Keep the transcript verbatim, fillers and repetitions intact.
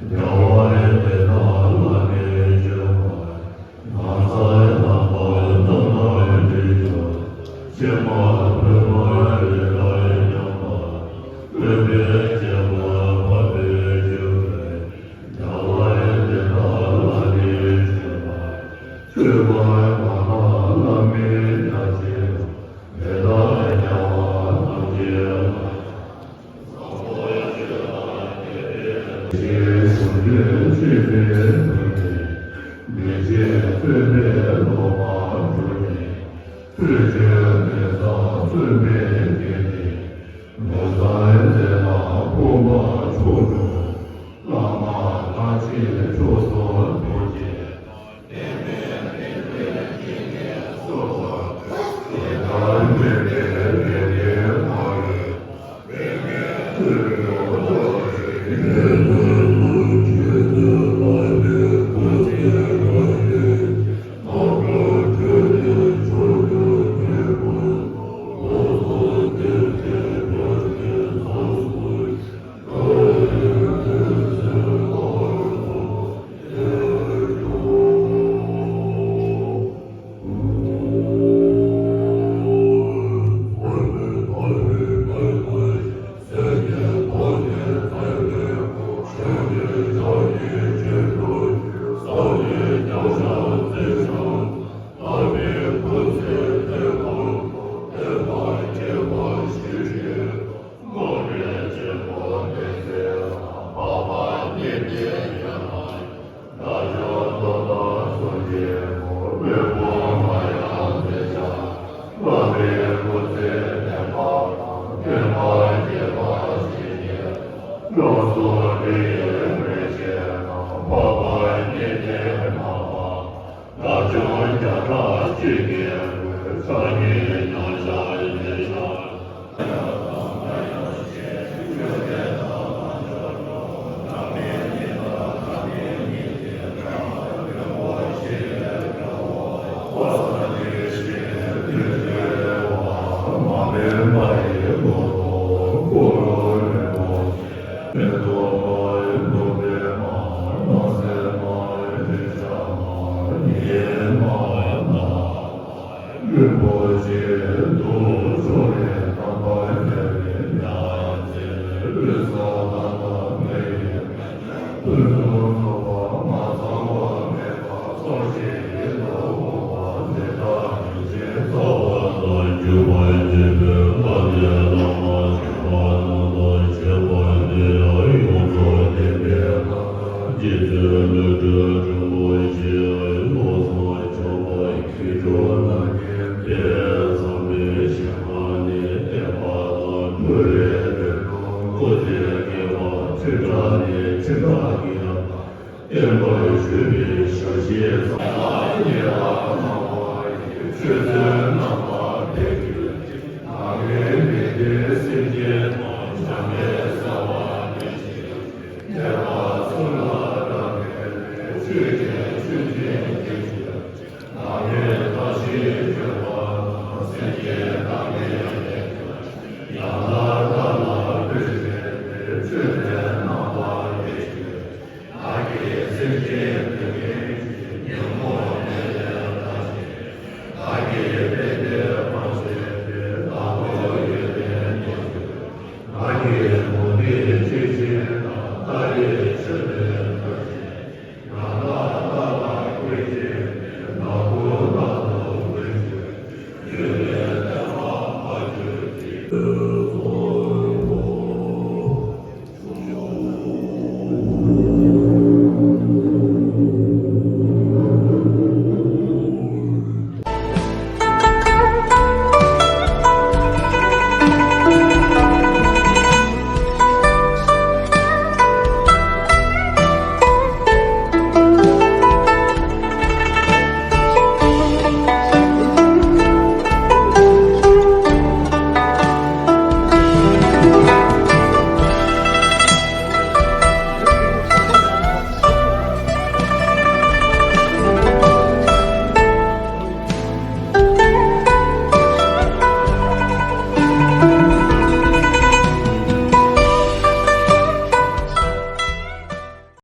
རྒྱལ་བ་དེ་དག་ལ་ནི་མཆོད་པ། ནམ་མཁའི་ལྷ་མོ་རྣམ་པར་སྤྲུལ་པ། ཕྱི་མ་འཕགས་མ་རི་དྭགས་རྒྱམ་པ། སྤྲུལ་པའི་སྤྱན་མ་འཕགས་པའི་སྤྱོད་པས། རྒྱལ་བ་དེ་དག་ལ་ནི་མཆོད་པ། མཆོད་པར་མ་ཐག་བླ་མེད་རྒྱ་ཆེ་བ། དེ་དག་རྒྱལ་བ་ཐམས་ཅད་ལ། ཞེས་གསུངས་ཏེ། མི་ཕྱེད་བཙུན་པའི་ལུང་ནས། མི་ཕྱེད་བཙུན་པའི་སློབ་མ་དྲུག་ནས། ཐོས་བཅས་མི་ཟད་བཙུན་པའི་སྡེ་ནས། ལོ་ཙཱ་བྱས་ལ་ཕོངས་པ་མཆོག་ཏུ། བླ་མ་ལྷ་ཆེན་མཆོག་ཏུ་ཐོབ་ཅིང་། བསྟན་པར་ཞུས་པའི་ཞལ་བཞེས་ཚང་མ་ཉེ་བར་གནང་བ་ཡི་ཆོས་ཚུལ་རྣམ་པར་འཕེལ་གྱུར་ཅིག་ནམ་མཁའི་མི་མཐའི་སེམས་ཅན་ཐམས་ཅད་འཇམ་དཔལ་གསལ་བར་གནས་ཤིང་ཉེ་བར་ཚུར་ལ་བདག་ཉིད་ལས་ཆོས་ཀྱི་ཆུ་འཛིན་གྱི་ཕྱིར། ནམ་མཁའི་མཐའ་བཞིའི་བྱེ་བ་དང་སེམས་ཅན་